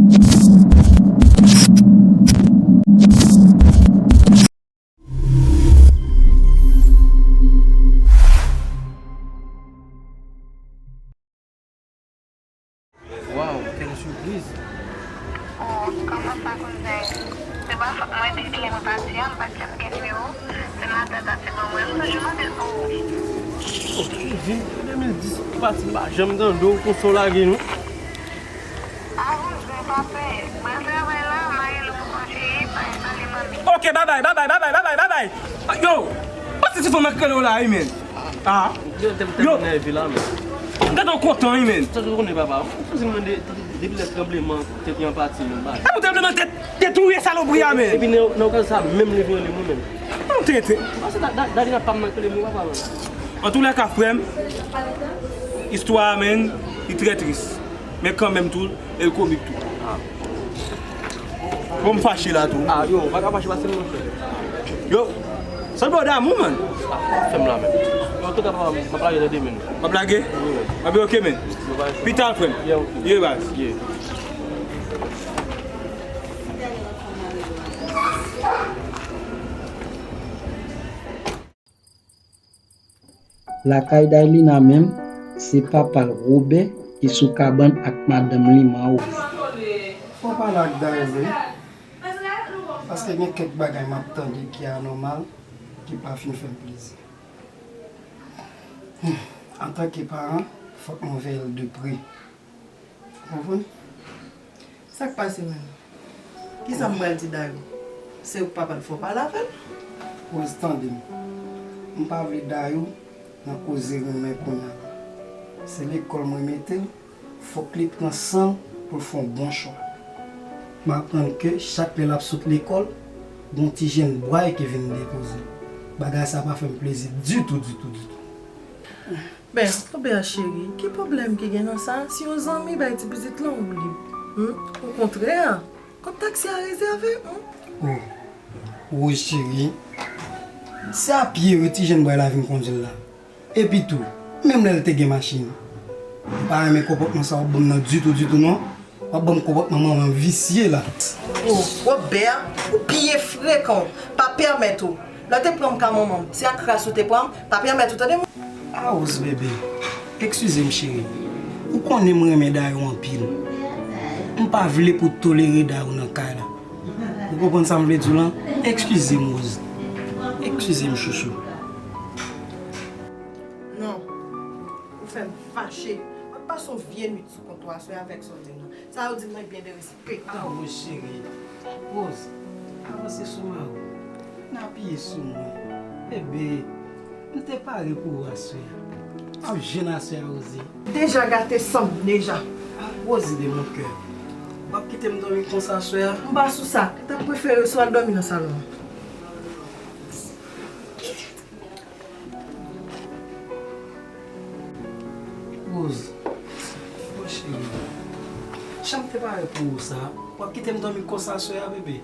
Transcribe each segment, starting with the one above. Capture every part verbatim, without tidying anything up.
Waw, quelle surprise! Oh, kòman sa, kouzen? Se pa fòt mwen, depi lè mwen pati a, m pa t janm gen nimewo w. Se matant sa te ban mwen, m toujou mande l pou ou. Oh, kouzen, depi de mil dis ou pati, m pa janm tande w konsa w lage nou. Ah, kouzen, pa pè. Mwen travay la, m a rele w ankò, cheri, pa esale manmi. Ok, babay, babay, babay, babay, babay. Yo, pase ti fanm nan k rele w la, wi, men. Ah. Yo, tèm, tèm yo nève la, men. M gentan kontan, wi, men. Sa tou konnen, papa. Ou sipoze mande, depi lè tranbleman, tèt li an pati, men, ba. E pou tranbleman tèt, tèt ou ye, salopri a, men. Epi, nan, nan okazyon sa, menm li vin rele mwen, men. Non, tenten. Pase da, da, Dalina pa m nan k rele mwen, papa, men. Antoulèka, frè m, istwa a, men, li trè tris. Men kanmenm tou, e l komik tou. Ah. Bon, m fache la tou. Ah, yo, ou pa ka fache pase m, monchè. Yo, sa l ba w damou, man. Ah, fè m la menm. Yo, antouka, papa, m ap lage nan demen. W ap lage? Wi, men. Anben, ok, men. Yo, baz. Pita, frè m. Yeah, ok. Yeah, baz. Yeah. Lakay Daylina menm, se papa l Wobè ki sou kabann ak madanm li Mawoz. Fò w pale ak Dayo vre, paske gen kèk bagay m ap tande ki anòmal, ki pa fin fè m plezi. Hmm. Antanke paran, fòk mwen veye l de pre. Ou konprann? Sa k pase menm? Kisa m pral di Dayou? Se ou k pa pral fè w pale avè l? Rose, tande m. M pa vle Dayou nan koze renmen kounye a la. Se lekòl mwen mete l, fòk li pran san l pou l fè yon bon chwa. M aprann ke chak lè l ap sot lekòl, gon ti jenn bway ki vin depoze l. Bagay sa pa fè m plezi ditou, ditou, ditou. Ben, Robert cheri, ki pwoblèm ki gen nan sa? Si yon zanmi bay ti pitit lan, ou lib. Hmm? Okontrè, kòb taksi a rezève. Hmm? Oh, Rose cheri, se a pye wi ti jenn bway la vin kondui l la. Epi tou, menm lè l te gen machin, m pa renmen konpòtman sa w ap ban m nan ditou, ditou non. W ap ban m konpòtman manman visye la. Oh, Robert, ou byen frekan, pa pèmèt ou. Lè w te pran m ka manman m, se ak kras ou te pran m, pa pèmèt ou, tande m. Ah, Rose bebe, eskize m cheri. Ou konnen m renmen Dayou anpil. M pa vle pou w tolere Dayou nan kay la. Ou konprann sa m vle di w lan? Eskize m, Rose. Eskize m, chouchou. Non. Ou fè m fache. M ap pase yon vye nwit sou kontwa aswè avèk sa w di m nan. Sa yo di m nan byen derespektan. Ah, Rose cheri. Rose, avanse sou mari w. Vin apiye sou mwen. Bebe, m te pare pou ou aswè a. M ap jwenn aswè a, Rose. Deja gate san m, deja. Ah, Rose de mon cœur. W ap kite m dòmi konsa aswè a? M pa sou sa. M ta prefere si w al dòmi nan salon an. Rose, mon cheri, jan m te pare pou ou sa, w ap kite m dòmi konsa aswè a, bebe?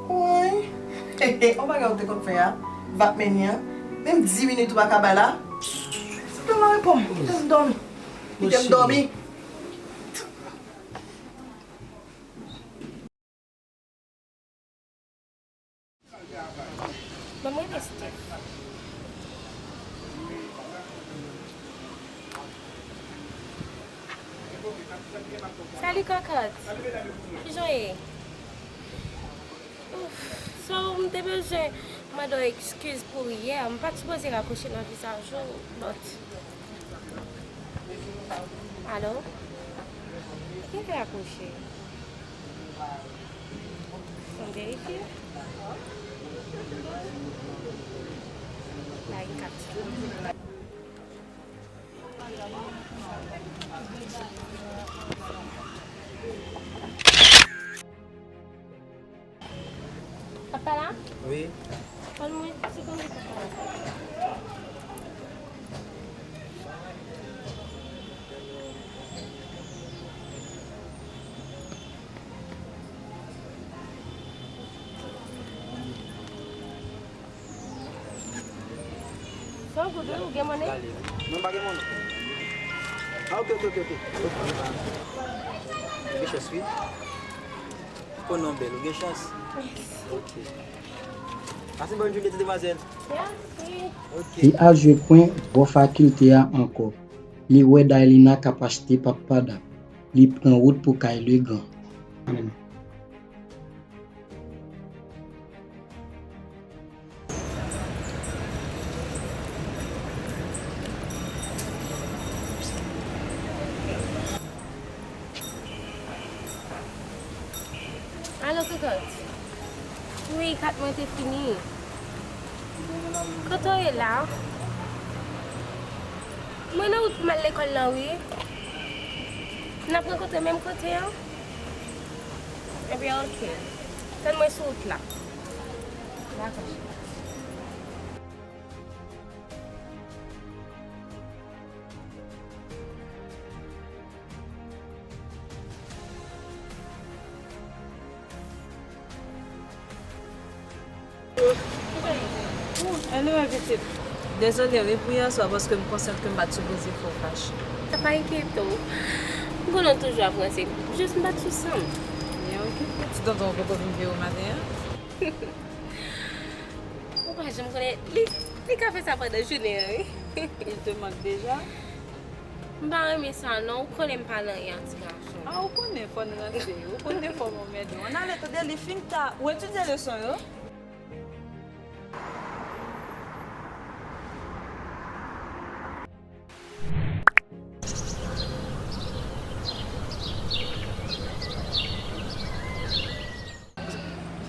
Woy! On bagay ou te konn fè a, va k mennen an, menm dis minit ou pa ka bay la. Sa te mal reponn, kite m dòmi. Kite m dòmi. Ban mwen rete. Salut cocotte. Kijan w ye? Ouf, so m te bezwen mande w eskiz pou yè. M pa t sipoze rakwoche nan vizaj ou, but Alo? Ki te akouche? Fò m verifye. Bay kat. Papa la? Wi. Ban mwen ti segonn, papa la. San goud, wi, ou gen monnen? Non, m pa gen monnen. Ah, ok, ok, ok, ok. Ou gen chans, wi. Konnen w bèl, ou gen chans. Mèsi. Ok. Pase bòn jounen, ti demwazèl. Mèsi. Ok. Li a jwe pwen bò fakilte a ankò. Li wè Daylina k ap achte papadap. Li pran wout pou kay Legan. Alo, kokot. Wi, kat mwen te fini. Kote w ye la? Mwen nan wout pou m al lekòl la, wi. N ap rankontre menm kote an? Ebyen, oke. Tann mwen sou wout la. Dakò. Anyway, pitit. Dezole, wi, pou yè swa, paske m konsyan ke m pa t sipoze fè w fache. Sa pa enkyete w. M konnen w toujou ap ranse m. Jis m pa t sou san m. Byen, oke. Ti tonton w poko vin veye w maten an? Ou pa janm konnen, li, li ka fè sa pandan jounen an, wi. Il te manque déjà? M pa renmen sa non, ou konnen m pa nan anyen ak ti gason. Ah, ou konnen fò n ranse, ou konnen fò m anmède w. Ann ale, tande, li fin ta, ou etidye leson yo?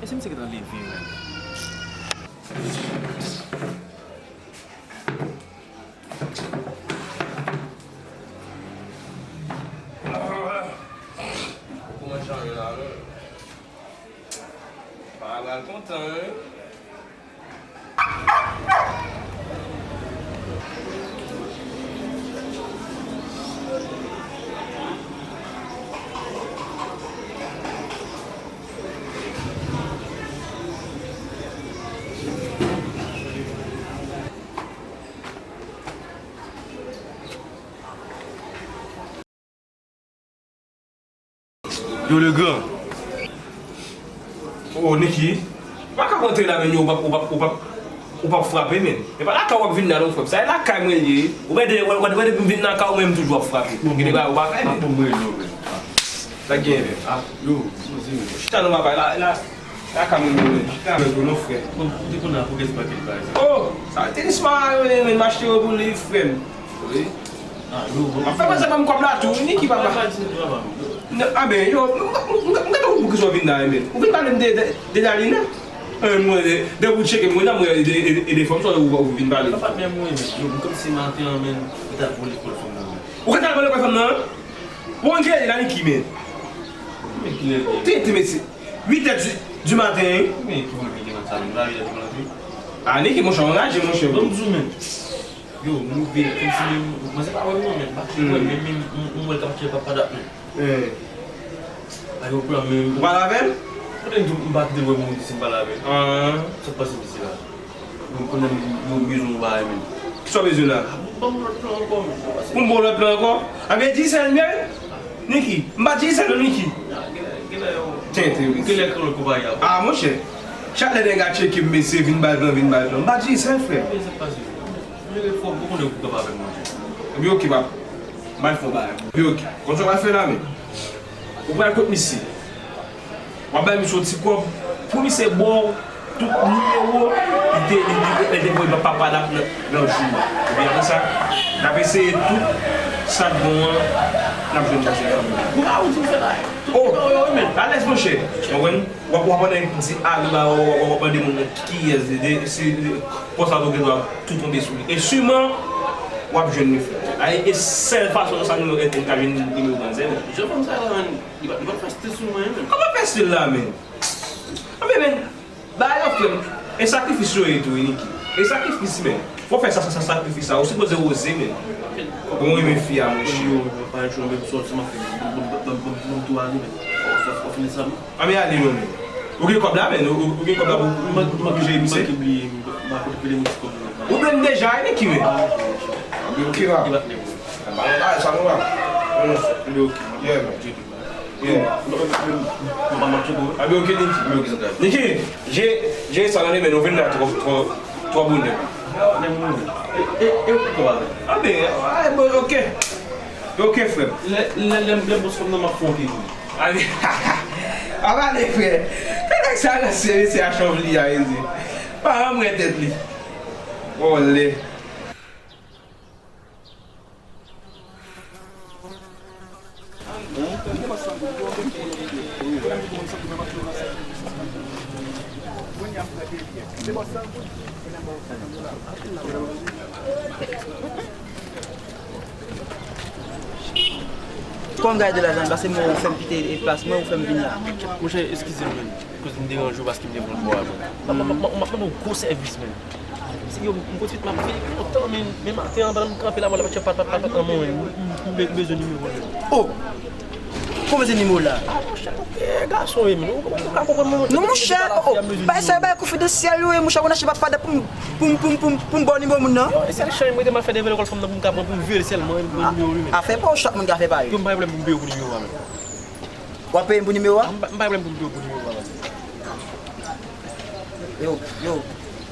E se misye ki t ap leve menm? Kòman jan yo la menm? Pa pral kontan, wi. Yo, Legan. Oh, Niki. Ou pa ka rantre la, men, yo, ou p ap, ou p ap, ou p ap, ou p ap frape, men. E pa lakay w ap vin la, non, frè m. Sa e lakay mwen li ye. Ou wè, de, wè, wè, wè, depi m vin lakay ou, men m toujou ap frape. Gen de bagay ou pa fè, men. Bon, mwen, non, men. Sa gen, men. Ah, yo, chita non, papa, la, la, lakay mwen, men. Chita, men, non, frè. Bon, ou te konn ap pwogrese pa kèk bagay, sa. Oh, sa, tenis ma yo, men, men, m achte yo pou li, frè m. Wi. Ah, yo, bon. M ap fè manzè ban m kòb la tou, wi, Niki, papa. Non, a, men, yo, m, m, m, m gade ou poukisa w vin la, men. Ou vin pale m de, de, de Dalina? Eh, mwen, de, de ou tcheke mwen, nan mwen, e de, e de, e de fanm sa ou, ou vin pale. Papa, men mwen, men, yo, m kòmsi maten an, men, m t al pou lekòl fanm nan, men. Ou ka t al pou lekòl fanm nan? Bon, Niki, la, Niki, men. Men kilè l ye? Tenten, mesye. Uit è di, di maten, wi. Men ki fanm ki te nan sa, men, m pa vin di konn antre. Ah, Niki, monchè, anraje, monchè. Ban m di w, men. Yo, m rive, kòmsi men, mwen se pa wè m non, men, m pa wè, men, men, m, m wè l k ap tire papadap, men. Eh. A yo pran, men. Ou pale avè l? Kote m di w, m pa kite l wè m, si m pale avè l. Ah. Sa k pase misye la? Bon, konnen m, m bezwen yon bagay, men. Kisa w bezwen la? Ban m lòt plan ankò, men. Pou m ba w lòt plan ankò? Anben, di sa l, men. Niki, m pa di sa non, Niki. Tenten, wi. Genlè, genlè, genlè, konpayi a. Ah, monchè. Chak lè nèg a tcheke m, mesye, vin ba l plan, vin ba l plan. M pa di sa, frè. Men sa k pase? Mwen fò, ou konnen ou kapab avè m, monchè. Ebyen, oke, papa. M al fè yon bagay. Ebyen, oke. Konn sa w pral fè la, men. Ou pral kot misye. W ap bay misye yon ti kòb pou misye ba w tout nimewo li te, li, li, li te voye pa, pa, pa, nan, nan jou a. Epi apre sa, n ap eseye tout sa k bon an, n ap jwenn sa sou fanmi. Ou pa ou di m fè la. Oh, alèz, monchè. Ou konprann? W ap, w ap annik di alo la, w ap, w ap, w ap mande moun nan kiyès, de, de, si, de, konsa tou gen dwa tou tonbe sou li. E siman, w ap jwenn li, frè. A, e sèl fason sa nou, nou ka jwenn nimewo manzè, men. Jan fanm sa yo, man, li pa, li pa fè stil sou mwen, men. Kòman fè stil la, men? Anben, men, bagay yo, frè m, e sakrifis yo ye tou, wi, Niki. E sakrifis, men. Fò w fè sa, sa, sa, sakrifis sa. Ou sipoze oze, men. Bon, renmen fi a, monchè. Yo, pa yon chou, men, sòti, m ap fè, m, m, m, m, m tou ale, men. Fò, fò, fò fini sa, non? Anben, ale, non, men. Ou gen kòb la, men. Ou, ou, ou gen kòb la pou, pou, pou, pou jere misye? M manke bliye, m pa kote pile m ti kòb la. Ou dwe m deja, Niki, men. Ah, ok, ok. Anben, ok, la. Li pa t lè, bro. Anben, sa nou la. Non, non, li ok. Yeah, man. Ok, ok. Yo, nou pa manke tou. Abi, oke, Niki. Niki, jere, jere sa nan men nou, vin la twò, twò, twò bonè. E, e, e, ou ki konn avè? Abi, a, bon, oke. Oke, frè. Lè, lè, lè, lè m bòs kòm nan m ap fè yon pi tou. Abi, a pale, frè. Gade nèg sa ranse, mesye a chanvli a, mesye. Pa anmwe tèt li. Vòlè. Kòman w ka ede lajan? Pase mwen ou fè m kite plas mwen, ou fè m vin la. Monchè, eskize m, men. Koz m deranje w paske m te pran bò a, mwen. M ap, m ap, m ap, m ap mande w gwo sèvis, men. Se yo, m pwofit, m ap vini pi lontan, men, men maten an, pandan m kanpe la, mwen la, m ap tchè pat, pat, pat, pat nan mwen, m, m, m be-, bezwen nimewo l, men. Oh! Kòman se nimewo la? Ah, monchè, ou, eh, gason, eh, men, ou, ou, ou ka konprann mwen, monchè. Non, monchè, oh, oh, bagay sa yo, bagay konfidansyèl, yo, eh, monchè, mwen achte pa, pa, pou m, pou m, pou m, pou m, pou m ba w nimewo moun nan. Yo, e sèl chay mwen te mal fè devèlè kòl fanm nan pou m ka pran, pou m veye l sèlman, pou m nimewo l, men. Afè pa w, chak moun ka fè pa yo. Yo, m pa gen pwoblèm pou m peye w pou nimewo a, men. W ap peye m pou nimewo a? M pa, m pa gen pwoblèm pou m peye w pou nimewo a, men. Yo, yo,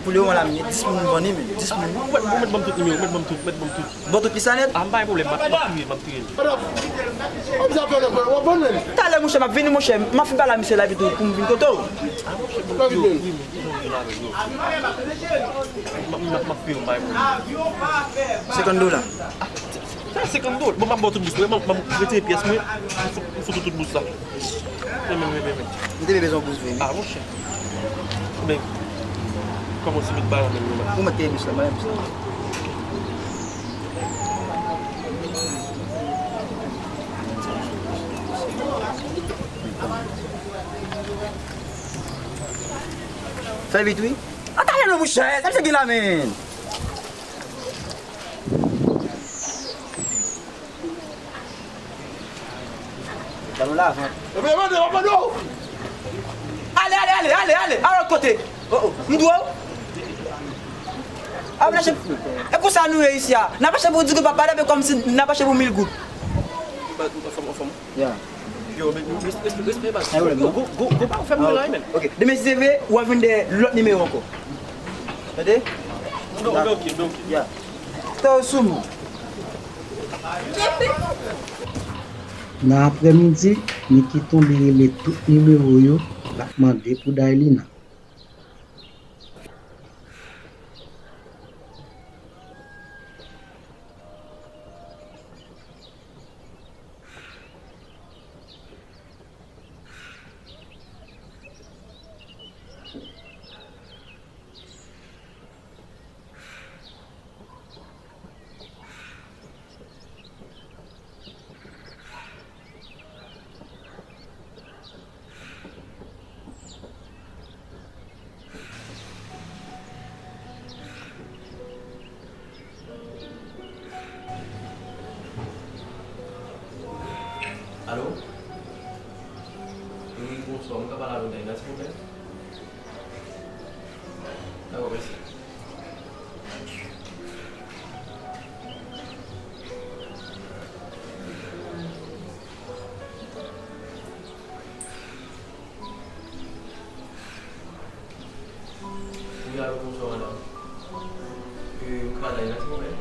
pou le moman la, men, dis moun m vann li, men, dis moun. Ou mèt, ou mèt ban m tout nimewo, ou mèt ban m tout, mèt ban m tout. Ban tout ki sa nèt? Ah, m pa gen pwoblèm, m ap, m ap touye, m ap touye. Kòm sa fè lè w ap vann men. Talè, monchè, m ap vini, monchè. M ap fin pale a misye la pito pou m vin kote w. Ah, monchè, bon, yo, wi, men, ki jan w vin avè l, yo? M ap, m ap, m ap peye w, m pa gen pwoblèm. Senkant dola. Ah, se, se, se senkant dola. Bon, m ap ba w tout bous mwen, m ap, m ap retire pyès mwen, m fout, m fout ou tout bous la. Men, men, men, men, men. M te bezwen bous vre, wi. Ah, monchè. Men, kòmanse met balan nan men w la. Ou mèt peye bous la, mwen bous la. Fè vit, wi. An talè non, monchè, sa misye gen la, men. Talon lavan. Epi, mande, mande, mande. Ale, ale, ale, ale, ale, al lòt kote. Oh, oh, m di w. A, m lèche. E konsa nou ye isi a. N ap mache pou di goud pa pale, men kòmsi n ap mache pou mil goud. Anfòm, anfòm. Ya. Yo, men, respè, respè, respè, baz. Ay, wè, yo, non? Go, go, go, pa fè m la, men. Ok. Demen si se vre, w ap vin de lòt nimewo ankò. Tande? Non, men ok, men ok. Ya. Tò sou nou. Nan aprèmidi, Nicky tonbe rele tout nimewo yo, l ap mande pou Daylina. Alo? Wi, bonswa. M ka pale avèk Dayna, silvouplè? Dakò, mèsi. Wi, alo, bonswa, madanm. E, ou ka la, la, silvouplè?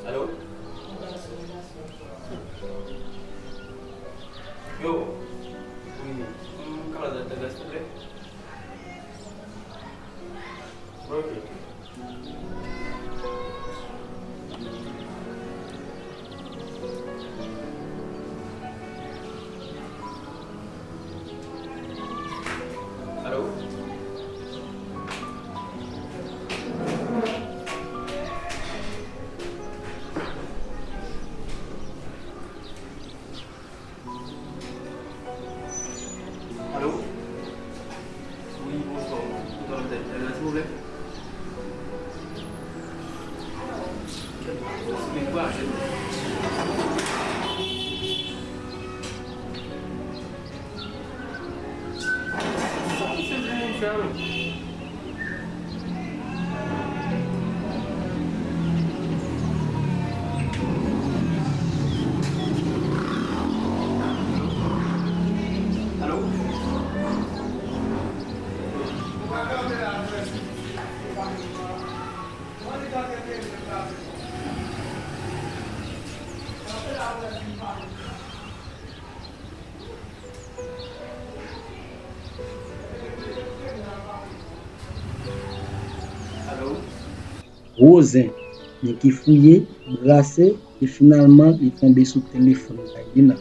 Alo? Yo. Wi, m ka la, la, la, silvouplè? Ok. Alo? Alo? Wi, bonswa. Ou ka mete Dayna, silvouplè? Sa misye di moun fè a menm? gwo zen, men ki fouye, brase, e finalman li tonbe sou telefòn Kaylina.